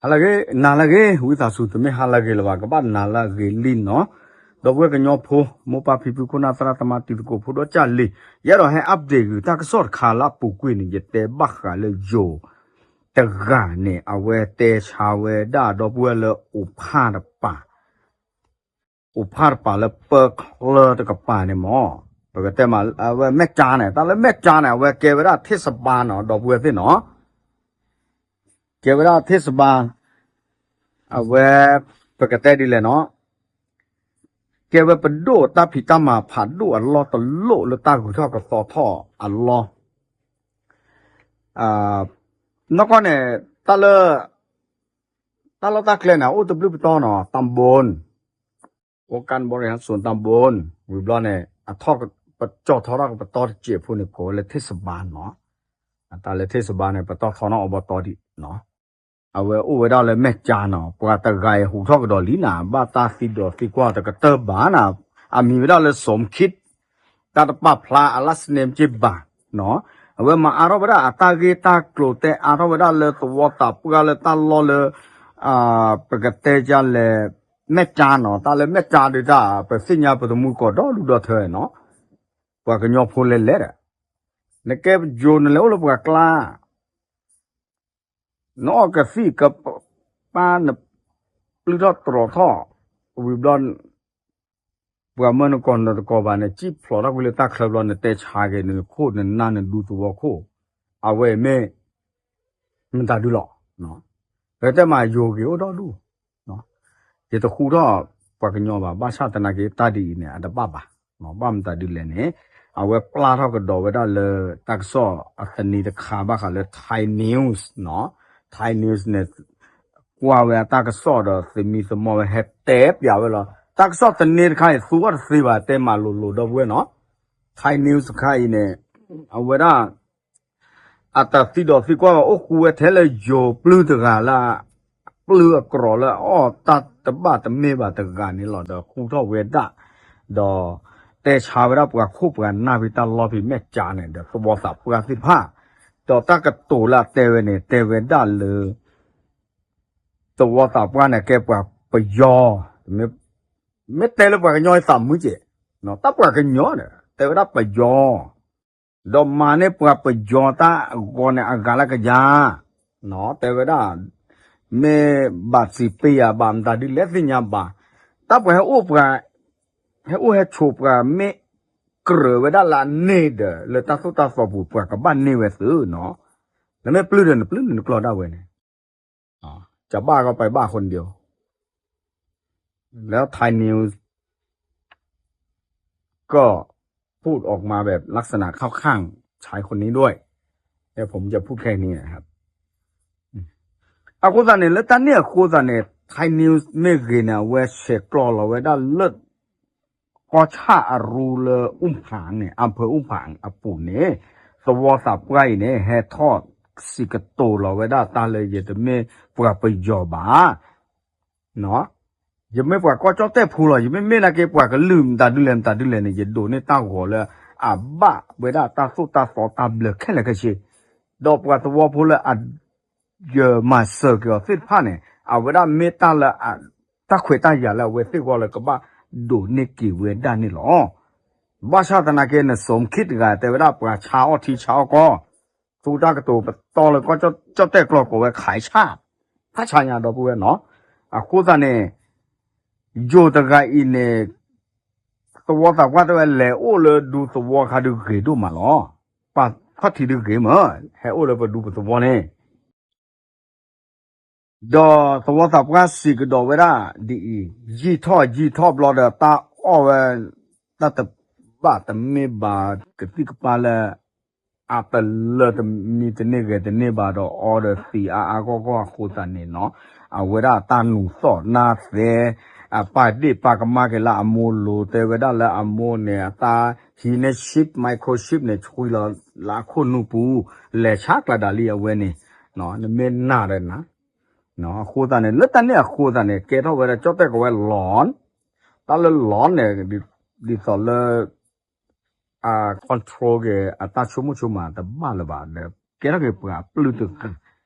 ဟါလၢအဂ့ၤ, နၤလၢအဂ့ၤ, ဝံသးစူၤတမ့ၢ်ဟါလၢအဂ့ၤလၢၤဘၣ်, ကဘၣ်နၤလၢအဂ့ၤလံနီၤ. ဒီပုၢ်ဝဲၢ်ကညီဖိ, မိၢ်ပၢ်ဖံဖုခိၣ်နၢ်သရၣ်သမါတံၤသကိးဖိဒီးကၢ်လံၤ, ယအဲၣ်ဒိးဟဲ update ဂုာ်တၢ်ကစီၣ်တခါလၢအပူၤကွံာ်န့ၣ် ယတဲဘၣ်ဃးလၢယိၤတဂၤန့ၣ် အဝဲတဲဆါဝဲဒၣ်ဒီပုၢ်ဝဲၢ်လၢအိၣ်ဖးတပၤ အိၣ်ဖးတပၤလၢပၢချၢတကပၤန့ၣ်မ့ၢ်, ပကတဲမး အဝဲမဲၢ်ကၠါန့ၣ်, တၢ်လၢမဲၢ်ကၠါန့ၣ် အဝဲကဲဝဲဒၣ်ထ့ၣ်စဘါနီၤ ဒီပုၢ်ဝဲၢ်သ့ၣ်နီၤ, ကဲဝဲဒၣ်ထ့ၣ်စဘါ, အဝဲ ပကတဲဒ်လဲၣ်နီၤ, ကဲဝဲပဒိၣ်တၢ်ဖံးတၢ်မၤဖးဒိၣ်အလီၢ်တလီၢ်လၢတၢ်ဂုၤထီၣ်ကသီထီၣ်အလီၢ်, နီၢ်ကီၢ်န့ၣ် တၢ်လၢ တၢ်လီၢ်တၢ်ကျဲန့ၣ် အိၣ်တဘျုးပတီၢ်နီၤ, တၢ်ဘိၣ် ဝီကၣ်ဘီရံဟးစူၣ်တၢ်ဘိၣ် ဝံၤဘျီန့ၣ် အထီၣ်ပကၠီၣ်ထီထီၣ်ကပတီၢ်တစဲးဖိန့ၣ် ကိးဝဲလၢထ့ၣ်စဘါနီၤ, အတၢ်လၢထ့ၣ်စဘါန့ၣ် ပတီၢ်ထီနီၣ်အဘီတီၢ်ဒံးနီၤ, အဝဲအိၣ်ဝဲဒၣ်လၢမဲၢ်ကၠါနီၤ, ပှၤတဂၤအံၤဟူးထီၣ်ကဒီးလံနၤ, ဘၣ်တၢ်သံဒီးသံကွၢ်တကတၢၢ်ဘၣ်နၤ, အမံၤဝဲဒၣ်လၢ စီၤခံး တၢ်တပာ်ဖျါအလါစနံက့ဘၣ်, အဝဲမၤအါထီၣ်ဝဲဒၣ်အတၢ်ဂ့ၢ်တၢ်ကျိၤ တဲအါထီၣ်ဝဲဒၣ်လၢသဝီသးပှၢ်လၢတၢ်လီၢ်လၢ ပကတဲဒ်လဲၣ် မဲၢ်ကၠါနီၤ, တၢ်လၢမဲၢ်ကၠါဒုးတၢ် ပသ့ၣ်ညါပတမူကီၢ်ဒီဒူၣ်ဒီထၢနီၤ, ပှၤကညီဖိလဲၤလဲၤဒီး နကဲပယိၤနလဲၤအိၣ်လၢပှၤကျါ နအီၣ်ကသံၣ်ကပၢ် နပျုၢ်ထီၣ်တြီၤထီၣ် ဝံၤဘျီ ပှၤမၢနကိးနတကိးဘၣ် နစံၣ်ဖျိးထီၣ်ကွံာ်လၢတၢ်ချၢဘျီ နတဲဆါက့ၤ နခိၣ်နနၢ်နဒူသဝီခိၣ်, အဝဲမ့ၢ် မတၤဒုလီၤ, ပတဲမးယိၤဂ့ၤအိၣ်ဒီဒူၣ် ယတဃူထီၣ်ပှၤကညီဘၣ်, ဘၣ်ဆၣ်သနာ်က့တၢ်ဒ်အံၤန့ၣ် အတဘၣ်ဘၣ်, ဘၣ်မတၤဒ်လဲၣ်န့ၣ် အဝဲပျၢ်ထီၣ်ကဒီးဝဲဒၣ်လၢတၢ်ကစီၣ်အသန့တခါဘၣ်ဃးလၢ Thai News နီၤ, Thai News န့ၣ် ကွၢ်ဝဲအတၢ်ကစီၣ်ဒီးသမံသမိးဝဲဟဲတဲပျးဝဲလီၤ. တၢ်ကစီၣ်သန့တခါအံၤ သူအီၤတသ့ဘၣ် တဲမးလိၤလိၤဒီပုၢ်ဝဲၢ်နီၤ, Thai News တခါအံၤန့ၣ် အဝဲဒၣ် အတၢ်သံဒီးသံကွၢ်ဘၣ် အိၣ်ဃူဝဲထဲလၢယိၤပျုၢ်တဂၤလၢ ပျုၢ်အကြိးလၢအအီၣ်တၢ်တဘၣ်တမ့ၢ်ဘၣ်တဂၤန့ၣ်လီၤ. ဒီးဃူထီၣ်ဝဲဒၣ် ဒီးတဲဆါဝဲဒၣ်ပှၤခိၣ်ပှၤနၢ်ဖဲတၢ်လီၢ်ဖဲမဲၢ်ကၠါန့ၣ် ဒီးသဝီသးပှၢ်သ့ၣ်တဖၣ်, ဒီးတၢ်ကတိၤလၢအတဲဝဲန့ၣ် တဲဝဲဒၣ်လၢ သဝီသးပှၢ်န့ၣ် ကဲပှၤပယီၤ, မ့ၢ်တဲလၢပှၤကညီအသးမုာ်က့ၤ, တၢ်ပှၤကညီန့ၣ် တဲဝဲဒၣ်ပယီၤ, ဒီးမၤန့ၢ်ပှၤပယီၤတၢ်အဂီၢ်န့ၣ် အဂၤလၢကယၤ, တဲဝဲဒၣ် မ့ၢ်ဘၣ်စံးပ့ယၤဘၣ် မတၤဒ်လဲၣ်သ့ၣ်ညါဘၣ်, တၢ်ပှၤဟဲအိၣ်ပှၤ ဟဲအိၣ်ဟဲဆိးပှၤမ့ၢ်ကြၢးဝဲဒၣ်လၢအန့ၢ်ဒီး လၢတၢ်သိၣ်တၢ်သီပူၤ ပှၤကဘၣ်န့ၢ်ဝဲသုနီၤ, နမ့ၢ်ပျုၢ်ဒီးနပျုၢ်န့ၣ်နကျီၢ်ဒၣ်ဝဲန့ၣ် จะบ้าก็ไปบ้าคนเดียว แล้ว Thai News ก็พูดออกมาแบบลักษณะเข้าข้างชายคนนี้ด้วย แต่ผมจะพูดแค่นี้นะครับ အဃိသတးန့ၣ် လၢတၢ်န့ၣ်အဃိသတးန့ၣ် Thai News မ့ၢ်ဂ့ၤန့ၣ် အဝဲဆဲးကျိးလီၤဝဲဒၣ်လၢ ကီၢ်ဆၣ်အရူလၢအူၣ်ဖၣ်န့ၣ် အဖၢအူၣ်ဖၣ်အပူၤန့ၣ် သဝီသးပှၢ်အံၤန့ၣ် ဟဲထီၣ်စံးကတိၤလီၤဝဲဒၣ်တၢ်လၢယတမ့ၢ်ပှၤပယီၤဘၣ် ယမ့ၢ်ပှၤကီၢ်ကၠီၣ်တဲၣ်ဖိလီၤ, ယမ့ၢ်မ့ၢ်နာ်က့ပှၤကလုာ်မတၤဒုလဲၣ်မတၤဒုလဲၣ်န့ၣ် ယဒိးန့ၢ်တၢ်ဂီၤလၢ အဘၣ်ဝဲဒၣ်တၢ်သိၣ်တၢ်သီတၢ်ဘျၢခဲလၢာ်ခဲဆ့, ဒီးပှၤသဝီဖိလၢအ ယမၤစၢၤက့ၤအီၤသ့ၣ်တဖၣ်န့ၣ် အဝဲဒၣ်မ့ၢ်တၢ်လၢ တၢ်ခွဲးတၢ်ယာ်လၢအဝဲသ့ၣ်ဂီၢ်လၢကဘၣ်ဒိးန့ၢ်က့ၤဝဲဒၣ်န့ၣ်လီၤ. ဘၣ်ဆၣ်သနာ်က့ နစီၤမူခံးတဂၤ တဲဝဲဒၣ်ပှၤဆါအီၣ်ထံဆါအီၣ်ကီၢ်, သူတၢ်ကတိၤပတီၢ်လၢကီၢ်ကၠီၣ်တဲၣ်ကျိာ်ကိးဝဲ ခးဆၣ်, ဖးဆါညါဒီပုၢ်ဝဲၢ်နီၤ, အဃိသတးန့ၣ် ယိၤတဂၤအံၤန့ၣ် သဝီသးပှၢ်တဲဝဲလဲၤအိၣ်လၢဒူသဝီခါဒုးဂ့ၤဒိၣ်မးလီၤ. ပာ်ခီၣ်ထံးဒုးဂ့ၤမး, ဟဲအိၣ်လၢပဒူပသဝီန့ၣ် ဒီးသဝီသးပှၢ်စံးကဒီးဝဲဒၣ်ဒ်အံၤ, ယံာ်ထီၣ်ယံာ်ထီၣ်ဘျီဒီး တၢ်အီၣ်ဝဲ တၢ်တဘၣ်တမ့ၢ်ဘၣ် ကသံၣ်ကပၢ်လၢ အတလၢတမံတန့ၢ်ဂဲၤတန့ၢ်ဘၣ်ဒီး အီဒီးသံးအါအါဂီၢ်ဂီၢ်အဃိသတးန့ၣ်နီၤ, အဝဲဒၣ်တၢ်နူၤသီၣ်နၢ်သဲ အပၢ်ဒ့ၣ်ပၢ်ကမၣ်က့ၤလၢအမိၢ်လိၤ တဲဝဲဒၣ်လၢအမိၢ်န့ၣ် အတၢ်ဟံးန့ၢ် chip microchip န့ၣ် ဆွံလီၤလၢအခိၣ်နူာ်ပူၤ လဲၤဆါကျါဒၣ်လံအဝဲန့ၣ်, နမ့ၢ်နာ်ဒီးနၤ အဃိသတးန့ၣ် လၢတၢ်န့ၣ်အဃိသတးန့ၣ် ကဲထီၣ်ဝဲဒၣ်ကၠီၣ်တဲၣ်ကိးဝဲ loan, တၢ်လၢ loan န့ၣ် ဒ်သိးလၢ အ control က့ၤ အတၢ်ဆိကမိၣ်ဆိကမးတဘၣ်လၢၤဘၣ်ဒီး ကဲထီၣ်က့ၤပှၤပျုၢ်တဂၤ,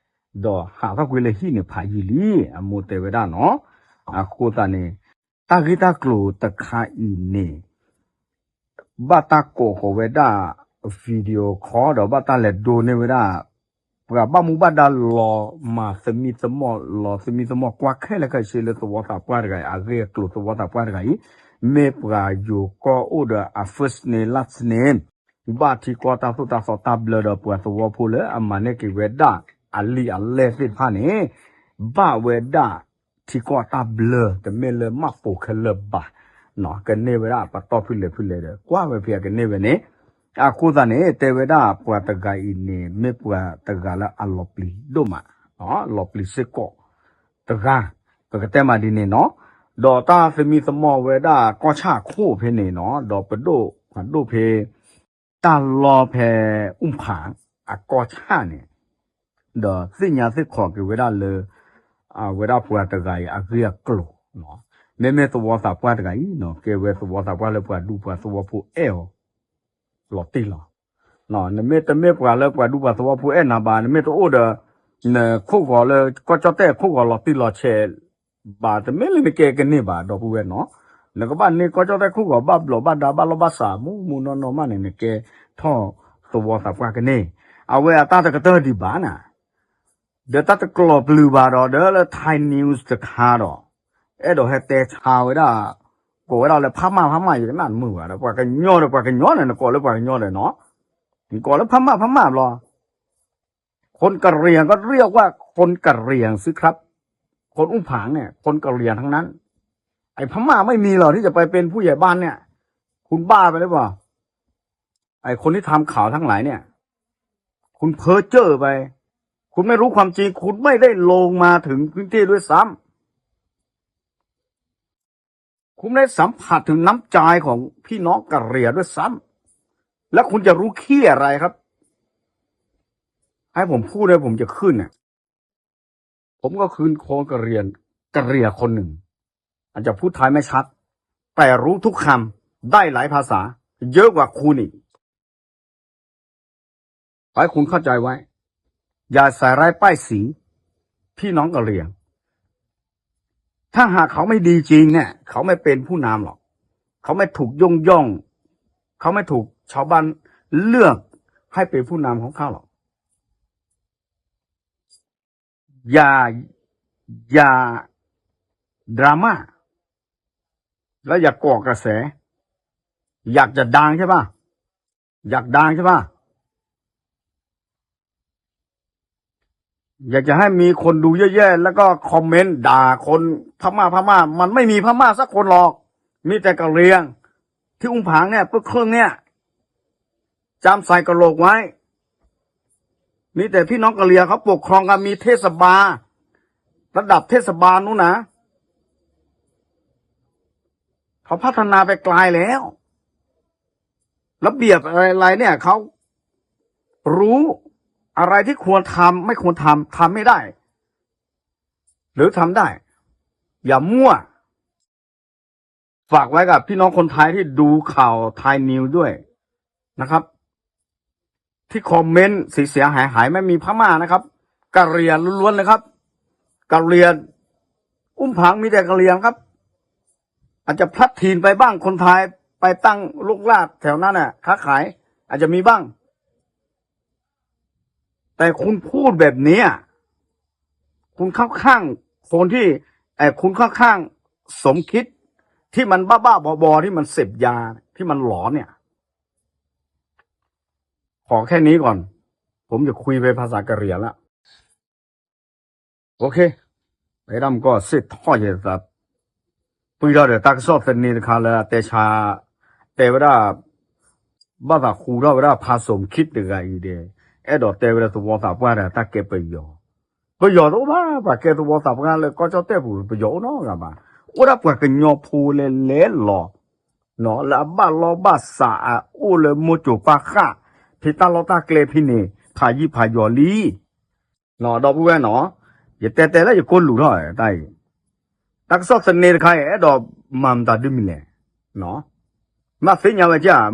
ဒီးဟးထီၣ်ကွံာ်လၢဟံၣ်န့ၣ်ဖးယံာ်လံ, အမိၢ်တဲဝဲဒၣ်နီၤ. အဃိသတးန့ၣ် တၢ်ဂ့ၢ်တၢ်ကျိၤတခါအံၤန့ၣ် ဘၣ်တၢ်ကိးဃီၤဝဲဒၣ် video call ဒီးဘၣ်တၢ်လဲၤဒိန့ၢ်ဝဲဒၣ် ပှၤဘၣ်မူဘၣ်ဒါလီၤမၤသမံသမိး လီၤသမံသမိးကွၢ်ခဲလၢာ်ခဲဆ့လၢသဝီသးပှၢ်တဂၤအံၤ အဂ့ၢ်အကျိၤသဝီသးပှၢ်တဂၤအံၤ မ့ၢ်ပှၤယိၤကီၢ်အိၣ်ဒီးအ first name last name ဘၣ်ထံကီၢ်တၢ်သိၣ်တၢ်သီတၢ်ဘျၢဒီးပှၤသဝီဖိလၢအမၤန့ၢ်က့ၤဝဲဒၣ်အလံာ်အလဲၢ်သ့ၣ်တဖၣ်န့ၣ် ဘၣ်ဝဲဒၣ်ထံကီၢ်တၢ်ဘျၢ တမ့ၢ်လၢမၢ်ပိာ်ခဲလၢာ်ဘၣ်, ကန့ၢ်ဝဲဒၣ်ပတီၢ်ဖုလဲၣ်ဖုလဲၣ်ဒီး ကွၢ်ဝဲဖဲအကန့ၢ်ဝဲန့ၣ်, အဃိသတးန့ၣ် တဲဝဲဒၣ်ပှၤတဂၤအံၤန့ၣ် မ့ၢ်ပှၤတဂၤလၢအလီၤပျံၤဒိၣ်မး, လီၤပျံၤစ့ၢ်ကီးတဂၤ, ပကတဲမးဒ်န့ၣ်နီၤ, ဒီးတၢ်သမံသမိးဝဲဒၣ်ကီၢ်ဆၣ်အခိၣ်ဖဲန့ၣ်နီၤ, ဒီးပဒိၣ်ပှၤဒိၣ်ဖဲ တၢ်လီၢ်ဖဲအူၣ်ဖးအကီၢ်ဆၣ်န့ၣ် ဒီးသ့ၣ်ညါသ့ၣ်ခီးက့ၤဝဲဒၣ်လၢ အဝဲဒၣ်ပှၤတဂၤအံၤအဂ့ၢ်အကျိၤ, မ့မ့ၢ်သဝီသးပှၢ်တဂၤအံၤနီၤ ကဲဝဲသဝီသးပှၢ်လၢပှၤဒူပှၤသဝီဖိအဲၣ်အီၤ လီၤတံၢ်လီၤ, နမ့ၢ်တမ့ၢ်ပှၤလၢပှၤဒူပှၤသဝီဖိအဲၣ်နၤဘၣ် နမ့ၢ်တအိၣ်ဒီး နခိၣ်ဂီၤလၢကီၢ်ကၠီၣ်တဲၣ်ခိၣ်ဂီၤလီၤတံၢ်လီၤဆဲး ဘၣ်တမ့ၢ်လၢနကဲကန့ၢ်ဘၣ် ဒီပုၢ်ဝဲၢ်နီၤ, နကဘၣ်န့ၢ်ကီၢ်ကၠီၣ်တဲၣ်ခိၣ်ဂီၤဘၣ်ဘျီးဘၣ်ဒါဘၣ်လီၢ်ဘၣ်စးမူးမူးနီၢ်နီၢ်မးန့ၣ် နကဲထီၣ်သဝီသးပှၢ်ကန့ၢ်, အဝဲအတၢ်တကတၢၢ်ဒံးဘၣ်နၤ, ဒီးတၢ်တကျိၤပျုၤဘၣ်ဒီး ဒီးလၢ Thai News တခါဒီး အဲၣ်ဒိးဟဲတဲဆါဝဲဒၣ် ကိးဝဲဒၣ်လၢဖးမၢ်ဖးမၢ် ယကနၣ်တမုာ်ဘၣ်ဒီး ပှၤကညီဒီးပှၤကညီန့ၣ် နကိးလၢပှၤကညီဒီးနီၤ, နကိးလၢဖးမၢ်ဖးမၢ်ဘျီ คนกะเหรี่ยงก็เรียกว่าคนกะเหรี่ยงสิครับ คนอุ้มผางเนี่ยคนกะเหรี่ยงทั้งนั้น ไอ้พม่าไม่มีหรอกที่จะไปเป็นผู้ใหญ่บ้านเนี่ย คุณบ้าไปหรือเปล่า ไอ้คนที่ทำข่าวทั้งหลายเนี่ย คุณเพ้อเจ้อไป คุณไม่รู้ความจริง คุณไม่ได้ลงมาถึงพื้นที่ด้วยซ้ำ คุณไม่ได้สัมผัสถึงน้ำใจของพี่น้องกะเหรี่ยงด้วยซ้ำ แล้วคุณจะรู้เขี้ยอะไรครับ ให้ผมพูดเลยผมจะขึ้นเนี่ย ผมก็คือคนกะเหรี่ยงกะเหรี่ยงคนหนึ่ง อาจจะพูดไทยไม่ชัด แต่รู้ทุกคำ ได้หลายภาษา เยอะกว่าคุณอีก ขอให้คุณเข้าใจไว้ อย่าใส่ร้ายป้ายสี พี่น้องกะเหรี่ยง ถ้าหากเขาไม่ดีจริงเนี่ย เขาไม่เป็นผู้นำหรอก เขาไม่ถูกยกย่อง เขาไม่ถูกชาวบ้านเลือกให้เป็นผู้นำของเขาหรอก อย่า อย่าดราม่า แล้วอย่าก่อกระแส อยากจะดังใช่ปะ อยากดังใช่ปะ อยากจะให้มีคนดูเยอะแยะ แล้วก็คอมเมนต์ด่าคนพม่า พม่า มันไม่มีพม่าสักคนหรอก มีแต่กะเหรี่ยง ที่อุ้มผางเนี่ย พวกเครื่องเนี่ย จามใส่กะโหลกไว้ มีแต่พี่น้องกะเหรี่ยงเขาปกครองกัน มีเทศบาล ระดับเทศบาลนู้นนะ เขาพัฒนาไปไกลแล้ว ระเบียบอะไรๆเนี่ย เขารู้ อะไรที่ควรทำ ไม่ควรทำ ทำไม่ได้ หรือทำได้ อย่ามั่ว ฝากไว้กับพี่น้องคนไทยที่ดูข่าวไทยนิวด้วยนะครับ ที่คอมเมนต์เสียหายหายไม่มีพม่านะครับ กะเหรี่ยงล้วนๆเลยครับ กะเหรี่ยง อุ้มผางมีแต่กะเหรี่ยงครับ อาจจะพลัดถิ่นไปบ้างคนไทย ไปตั้งรกรากแถวนั้นน่ะ ค้าขาย อาจจะมีบ้าง แต่คุณพูดแบบนี้อะ คุณเข้าข้างคนที่ เอ่อ คุณเข้าข้างสมคิดที่มันบ้าๆบอๆที่มันเสพยา ที่มันหลอนเนี่ย ขอแค่นี้ก่อน ผมจะคุยเป็นภาษากะเหรี่ยงละ โอเค အဲၣ်ဒိးကီၢ်စ့ၣ်ထီၣ်ယဲၢ်သး ပှံၢ်ထီၣ်ဒီးတၢ်ကစီၣ်သန့တခါလၢအတဲဆါ တဲဝဲဒၣ် ဘၣ်သးဃူထီၣ်ဝဲဒၣ်ဖးစိာ်ခံတဂၤအံၤဒီး အဲၣ်ဒိးတဲဝဲဒၣ်သဝီသးပှၢ်ဒီးတၢ်ကဲပယီၤ ပယီၤတအိၣ်ဘၣ် ပှၤကဲသဝီသးပှၢ်လၢကီၢ်ကၠီၣ်တဲၣ်ပူၤ ပယီၤအိၣ်နီတဂၤဘၣ် အိၣ်ဒၣ်ပှၤကညီဖိလဲၤလဲၤလီၤ လၢအဘၣ်လီၢ်ဘၣ်စးအအိၣ်လၢမိၢ်စိၤပၢ်ဃၢ် ဖဲတၢ်လီၢ်တၢ်ကျဲဖဲန့ၣ် ဖးယံာ်ဖးယီၤလံ ဒီပုၢ်ဝဲၢ်နီၤ ယတဲတဲလၢယကိၢ်လူၤထီၣ်တၢ်အံၤ တၢ်ကစီၣ်သန့တခါအံၤ အဲၣ်ဒိးမၤမတၤဒုမံၤလဲၣ် မ့ၢ်သ့ၣ်ညါဝဲကၢ်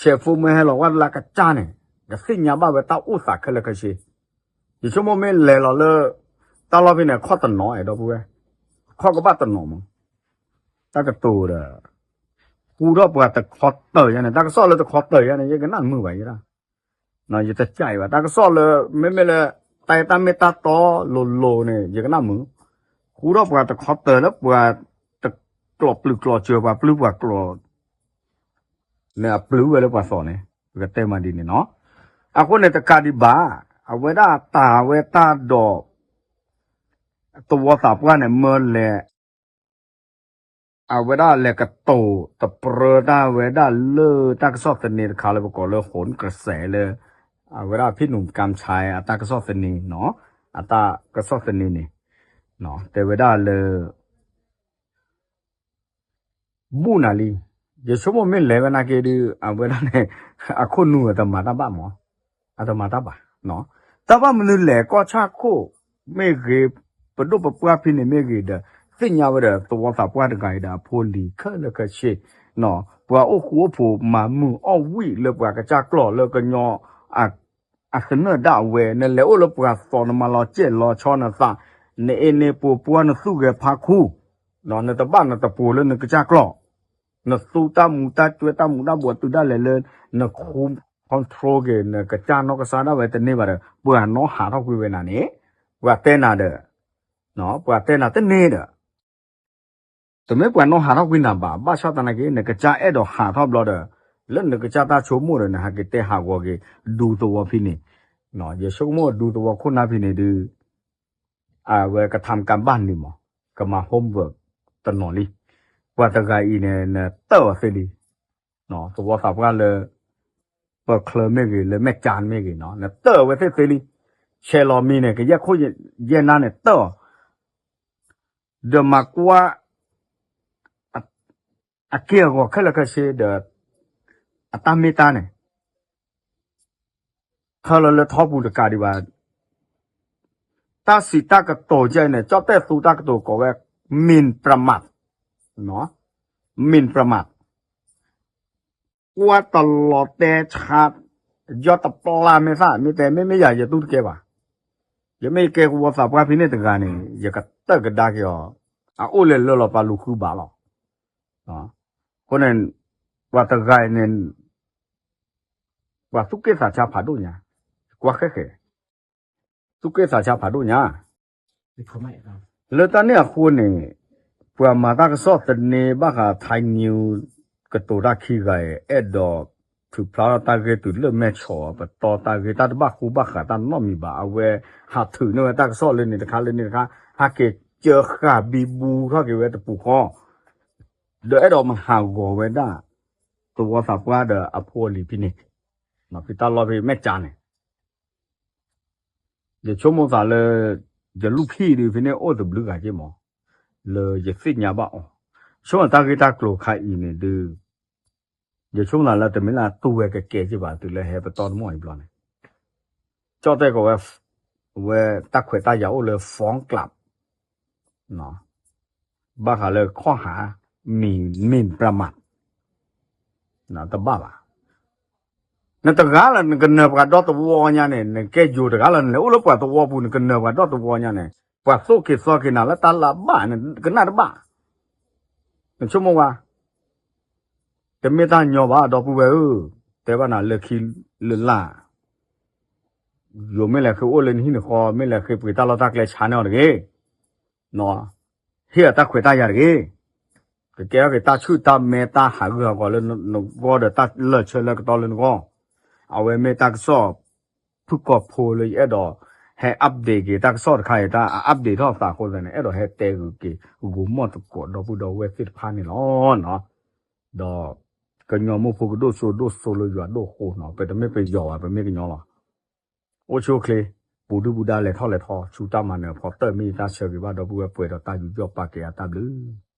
ဆဲးဖိမ့ၢ်ဟဲလီၤဝဲလၢကစၢ်န့ၣ် ကသ့ၣ်ညါဘၣ်ဝဲတၢ်အိၣ်သးခဲလၢာ်ခဲဆ့ ယဆိကမိၣ်မ့ၢ်လဲၤလီၤလၢ တၢ်လီၢ်ဖဲန့ၣ် အခီၣ်တနီၤအဲၣ်ဒီပုၢ်ဝဲၢ်, အခီၣ်ကဘၣ်တနီၤမး, တၢ်ကတိၤဒီး ဃူထီၣ်ပှၤတခီတၢၤယါန့ၣ် တၢ်ကစီၣ်လၢတခီတၢၤယါန့ၣ် ယကနၣ်မုာ်ဘၣ်ယဲဒၣ်, ယတကးအံၤဘၣ် တၢ်ကစီၣ်လၢ မ့မ့ၢ်လၢ တၢ်တၢ်မ့ၢ်တၢ်တီလိၤလိၤန့ၣ် ယကနၣ်မုာ်, ဃူထီၣ်ပှၤတခီတၢၤလၢပှၤ တကျိးပျုၤကျိးစၢၤ ပှၤပျုၤပှၤကျိး န့ၣ်အပျုၤဝဲလၢပှၤသီၣ်န့ၣ် ပကတဲမးဒ်န့ၣ်နီၤ, အဃိန့ၣ်တကးဒံးဘၣ်, အဝဲဒၣ်တၢ်ဝဲတၢ်ဒီး သဝီသးပှၢ်န့ၣ် မၢလဲၤ အဝဲဒၣ်လဲၤကတိၤတပြၢတၢ်ဝဲဒၣ်လၢတၢ်ကစီၣ်သန့တခါလၢပကိးလၢ ဟိၣ်ကစဲး လၢ အဝဲဒၣ်ဖံးနူၢ်ကၢဆဲ အတၢ်ကစီၣ်သန့နီၤ, အတၢ်ကစီၣ်သန့န့ၣ် တဲဝဲဒၣ်လၢ ဘူၣ်နၤလံ, ယဆိကမိၣ်မ့ၢ်လဲၤဝဲနာ်က့ဒီး အဝဲဒၣ်န့ၣ် အခိၣ်နူာ်အတမၤတၢ်ဘၣ်မး, အတမၤတၢ်ဘၣ်, တၢ်ဘၣ်မနုၤလဲၣ် ကီၢ်ဆၣ်ခိၣ်မ့ၢ်ဂ့ၤ, ပဒိၣ်ပပှၢ်ဖဲန့ၣ်မ့ၢ်ဂ့ၤဒီး သ့ၣ်ညါဝဲဒီး သဝီသးပှၢ်တဂၤအံၤဒီး အဖိလံၤခဲလၢာ်ခဲဆ့, ပှၤအိၣ်ဃူအိၣ်ဖိးမၤမုာ်အီၣ်ဝံၣ်လၢပှၤကစၢ်ကျီၢ်လၢကညီ အသနၢၣ်ဒၣ်ဝဲ နလဲၤအိၣ်လၢပှၤသီၣ် နမၤလီၤစဲၣ်လီၤဆီနသး, နအ့န့ၣ်ပှၤပှၢ်နသူၣ်ဂဲၤဖးခူ, နတဘၣ်နတပှိၤလၢနကစၢ်ကျီၢ်, နသူတၢ်မူတၢ်ကွဲတၢ်မူတၢ်ဘှီးတုၤဒၣ်လဲာ်လၢ န control က့ၤ နကစၢ်နီၢ်ကစၢ်ဒၣ်ဝဲတန့ၢ်ဘၣ်ဒီး ပှၤနီၣ်ဟးထီၣ်ကွံာ်ဝဲနၤန့ၣ်, ပှၤတဲနၤဒီး, ပှၤတဲနၤတန့ၢ်ဒီး တမ့ၢ်ပှၤနီၣ်ဟးထီၣ်ကွံာ်နၤဘၣ်, ဘၣ်ဆၣ်သနာ်က့ နကစၢ်အဲၣ်ဒိးဟးထီၣ်ဘျီဒီး လၢနကစၢ်တၢ်ဆိကမိၣ်ဒီး နဟးက့ၤတဲဟးဂီၤက့ၤ ဒူသဝီဖဲန့ၣ်, ယဆိကမိၣ်ဒူသဝီခိၣ်နၢ်ဖဲန့ၣ်ဒုး အဝဲကထါမကဘၣ်န့ၣ်မး, ကမၤ homework တနီၤလံ, ပှၤတဂၤအံၤန့ၣ် နတၢၢ်အီၤသ့လံ, သဝီသးပှၢ်လၢ ပၢၢ်ချၢမ့ၢ်ဂ့ၤ လၢမဲာ်ကၠါမ့ၢ်ဂ့ၤနီၤ နတၢၢ်အဝဲသ့ၣ်သ့လံ, ဆဲးလီၤမံၤန့ၣ် ကယဲၢ်ခိၣ်ယဲၢ်နၢ်န့ၣ် တၢၢ်အီၤ, ဒီးမၤကွၢ် အက့ၢ်အဂီၤခဲလၢာ်ခဲဆ့ဒီး အတၢ်မ့ၢ်တၢ်န့ၣ် ထၢလီၤလၢထီပူၤတကးဒံးဘၣ်, တၢ်စံးတၢ်ကတိၤကဲန့ၣ် ကၠီၣ်တဲၣ်သူတၢ်ကတိၤကိးဝဲ မံၤပြမး, မံၤပြမး, ကွၢ်တလီၤတဲဆါ, ယီၢ်တပျၢ်မ့ၢ်သၣ် မ့ၢ်တဲမ့ၢ်မ့ၢ်ယၤ ယတူၢ်တကဲဘၣ်, ယမ့ၢ်ကဲသဝီသးပှၢ်ဖဲန့ၣ်တဂၤန့ၣ် ယကတၢၢ်ကဒါက့ၤအီၤ, အအိၣ်လဲၤလၢလီၤပာ်လူၤဃုဘၣ်လီၤ, အဃိန့ၣ် ပှၤတဂၤအံၤန့ၣ် ပှၤသူၣ်က့ၣ်သးဆါဖးဒိၣ်ညါ, ကွၢ်ဃဲဃဲ, သူၣ်က့ၣ်သးဆါဖးဒိၣ်ညါ, လၢတၢ်န့ၣ်အဃိန့ၣ် ပှၤမၤတၢ်ကစီၣ်သန့ဘၣ်ဃး Thai News ကတိၤတၢ်ခံဂၤအံၤ အဲၣ်ဒိးထုးဖျါထီၣ်တၢ်ဂ့ၢ်တုၤလၢမဲာ်ဆီၣ် ပတီၢ်တၢ်ဂ့ၢ်တၢ်တဘၣ်ဃူဘၣ်ဃးတၢ်နီတမံၤဘၣ်, အဝဲဟးထုးန့ၢ်ဝဲတၢ်ကစီၣ်လၢန့ၣ်တခါလၢန့ၣ်တခါ, ဟးက့ၤကၢဃာ်ဘံဘူထီၣ်က့ၤဝဲတပူၤဃီ ဒီးအဲၣ်ဒိးမၤဟးဂီၤဝဲဒၣ် သဝီသးပှၢ်ဒီးအဖိအလံၤဖဲန့ၣ်, ဖဲတၢ်လီၢ်ဖဲမဲာ်ကၠါန့ၣ်, ယဆိကမိၣ်သးလၢ ယလူၢ်ဖံၣ်ဒုးဖဲန့ၣ်အိၣ်တဘျုးဂၤက့မး, လၢယသ့ၣ်ညါဘၣ်အီၤ, ဆိကမိၣ်တၢ်ဂ့ၢ်တၢ်ကျိၤခါအံၤန့ၣ်ဒုး ယဆိကမိၣ်သးလၢတမ့ၢ်လၢတူၢ်ဝဲကကဲက့ဘၣ် တုၤလၢဟဲပတီၢ်တမီၢ်အံၤဘျီန့ၣ်, ကၠီၣ်တဲၣ်ကီးဝဲ ဝဲတၢ်ခွဲးတၢ်ယာ်အိၣ်လၢ Fun Club ဘၣ်ဃးလၢခီၣ်ဟး မံၤ မံၤပြမး တဘၣ်ဘၣ်. နတဂၤလၢနကနၢၤပှၤဒီသဝီညါန့ၣ် နကဲယိၤတဂၤလၢနလဲၤအိၣ်လၢပှၤသဝီပူၤ နကနၢၤပှၤဒီသဝီညါန့ၣ် ပှၤသိၣ်က့ၤသီက့ၤနၤလၢတၢ်လၢဘၣ်န့ၣ် ကနၣ်တဘၣ်. နဆိကမိၣ်ဝဲ တမ့ၢ်တၢ်ညီဘၣ် ဒီပုၢ်ဝဲၢ်ဧၢ, တဲဘၣ်နၤလၢခံလၢလၢ် ယိၤမ့ၢ်လဲၤဃ့အိၣ်လၢနဟံၣ်နဃီ မ့ၢ်လဲၤဃ့ပှ့ၤတၢ်လီၢ်တၢ်ကျဲဆါန့ၢ်အီၤတဂ့ၤ, ဟ့ၣ်အတၢ်ခွဲးတၢ်ယာ်တဂ့ၤ, ကကဲထီၣ်က့ၤတၢ်ဆူၣ်တၢ်မဲတၢ်ဟးဂူာ်ဟးဂီၤလၢနဂီၢ်ဒီးတၢ်လၢာ်ဆၢလၢကတီၢ်လၢနဂီၢ်, အဝဲမ့ၢ်တၢ်ကစီၣ် ဖုၣ်ကိာ်ဖိလၢယအဲၣ်ဒိး ဟဲ update က့ၤ တၢ်ကစီၣ်တခါအံၤ တၢ်အ update ထီၣ်သးအဃိသတးန့ၣ် အဲၣ်ဒိးဟဲတဲဂုာ်က့ၤ ဂိၤမီၢ်သကိးဒီပုၢ်ဒီဝဲၢ်သ့ၣ်တဖၣ်န့ၣ်လီၤ. ဒီးကညီမိၢ်ဖိကဒိၣ်စိဒိၣ်စိလၢယွၤဒိၣ်ဃိနီၤ, ပတမ့ၢ်ပယီၤဘၣ် ပမ့ၢ်ကညီလီၤ. အိၣ်ဆူၣ်အိၣ်ချ့ ပူၤဒုၣ်ပူၤဒါလဲၤထီၣ်လဲၤထီ ဆူတၢ်မၤနၢၤဖီတၢၣ်မ့ၢ်တၢ်ဆၢဂ့ၤဘၣ်ဒီပုၢ်ဝဲၢ်ပှဲၤဒီးတၢ်ယူးယီၣ်ပာ်ကဲအတၢ်ဘျုး